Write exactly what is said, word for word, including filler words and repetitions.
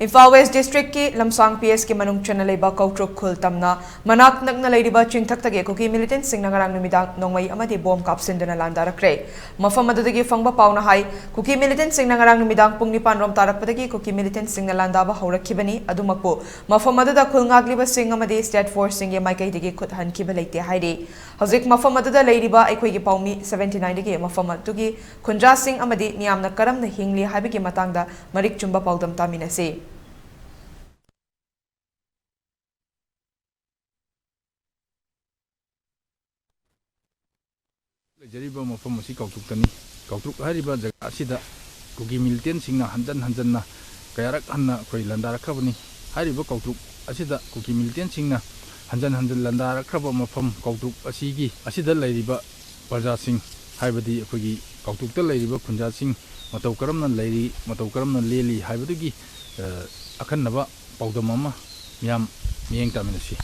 Imphal west ꯗꯤꯁꯇ꯭ꯔꯤꯛꯀꯤ ꯂꯝꯁꯥꯡ ꯄꯤ ꯑꯦꯁꯀꯤ ꯃꯅꯨꯡ ꯆꯟꯅ ꯂꯩꯕ ꯀꯧꯇ꯭ꯔꯨꯛ ꯈꯨꯜ ꯇꯝꯅ ꯃꯅꯥꯛ ꯅꯛꯅ ꯂꯩꯔꯤꯕ ꯆꯤꯡꯊꯛꯇꯒꯤ ꯀꯨꯀꯤ ꯃꯤꯂꯤꯇꯦꯟꯁꯤꯡꯅ ꯉꯔꯥꯡ ꯅꯨꯃꯤꯗꯥꯡ ꯅꯣꯡꯃꯩ ꯑꯃꯗꯤ ꯕꯣꯝ ꯀꯥꯞꯁꯤꯟꯗꯨꯅ ꯂꯥꯟꯗꯥꯔꯛꯈ꯭ꯔꯦ꯫ ꯃꯐꯝ ꯑꯗꯨꯗꯒꯤ ꯐꯪꯕ ꯄꯥꯎꯅ ꯍꯥꯏ, ꯀꯨꯀꯤ ꯃꯤꯂꯤꯇꯦꯟꯁꯤꯡꯅ ꯉꯔꯥꯡ ꯅꯨꯃꯤꯗꯥꯡ ꯄꯨꯡ ꯅꯤꯄꯥꯟ ꯔꯣꯝ ꯇꯥꯔꯛꯄꯗꯒꯤ ꯀꯨꯀꯤ ꯃꯤꯂꯤꯇꯦꯟꯁꯤꯡꯅ ꯂꯥꯟꯗꯥꯕ ꯍꯧꯔꯛꯈꯤꯕꯅꯤ꯫ ꯑꯗꯨꯃꯛꯄꯨ ꯃꯐꯝ ꯑꯗꯨꯗ ꯈꯨꯜ ꯉꯥꯛꯂꯤꯕꯁꯤꯡ ꯑꯃꯗꯤ ꯁ꯭ꯇꯦꯠ ꯐꯣꯔꯁꯁꯤꯡꯒꯤ ꯃꯥꯏꯀꯩꯗꯒꯤ ꯈꯨꯠ ꯍꯟꯈꯤꯕ ꯂꯩꯇꯦ ꯍꯥꯏꯔꯤ꯫ ꯍꯧꯖꯤꯛ ꯃꯐꯝ ꯑꯗꯨꯗ ꯂꯩꯔꯤꯕ ꯑꯩꯈꯣꯏꯒꯤ ꯄꯥꯎꯃꯤ seventy nine ꯗꯒꯤ ꯃꯐꯝ ꯑꯗꯨꯒꯤ ꯈꯨꯟꯖꯥꯁꯤꯡ ꯑꯃꯗꯤ ꯃꯤꯌꯥꯝꯅ ꯀꯔꯝꯅ ꯍꯤꯡꯂꯤ ꯍꯥꯏꯕꯒꯤ ꯃꯇꯥꯡꯗ ꯃꯔꯤꯛ ꯆꯨꯝꯕ ꯄꯥꯎꯗꯝ ꯇꯥꯃꯤꯟꯅꯁꯤ꯫ ꯂꯩꯖꯔꯤꯕ ꯃꯐꯝ ꯑꯁꯤ ꯀꯧꯇ꯭ꯔꯨꯛꯇꯅꯤ꯫ ꯀꯧꯇ꯭ꯔꯨꯛ ꯍꯥꯏꯔꯤꯕ ꯖꯒꯥ ꯑꯁꯤꯗ ꯀꯨꯀꯤ ꯃꯤꯂꯤꯇꯦꯟꯁꯤꯡꯅ ꯍꯟꯖꯟ ꯍꯟꯖꯟꯅ ꯀꯌꯥꯔꯛ ꯍꯟꯅ ꯑꯩꯈꯣꯏ ꯂꯥꯟꯗꯥꯔꯛꯈ꯭ꯔꯕꯅꯤ꯫ ꯍꯥꯏꯔꯤꯕ ꯀꯧꯇ꯭ꯔꯨꯛ ꯑꯁꯤꯗ ꯀꯨꯀꯤ ꯃꯤꯂꯤꯇꯦꯟꯁꯤꯡꯅ ꯍꯟꯖꯟ ꯍꯟꯖꯟ ꯂꯥꯟꯗꯥꯔꯛꯈ꯭ꯔꯕ ꯃꯐꯝ ꯀꯧꯇ꯭ꯔꯨꯛ ꯑꯁꯤꯒꯤ, ꯑꯁꯤꯗ ꯂꯩꯔꯤꯕ ꯄ꯭ꯔꯖꯥꯁꯤꯡ, ꯍꯥꯏꯕꯗꯤ ꯑꯩꯈꯣꯏꯒꯤ ꯀꯧꯇ꯭ꯔꯨꯛꯇ ꯂꯩꯔꯤꯕ ꯈꯨꯟꯖꯥꯁꯤꯡ ꯃꯇꯧ ꯀꯔꯝꯅ ꯂꯩꯔꯤ, ꯃꯇꯧ ꯀꯔꯝꯅ ꯂꯦꯜꯂꯤ ꯍꯥꯏꯕꯗꯨꯒꯤ, ꯑ, ꯑꯈꯟꯅꯕ ꯄꯥꯎꯗꯝ ꯑꯃ ꯃꯤꯌꯥꯝ ꯃꯤꯠꯌꯦꯡ ꯇꯥꯃꯤꯟꯅꯁꯤ꯫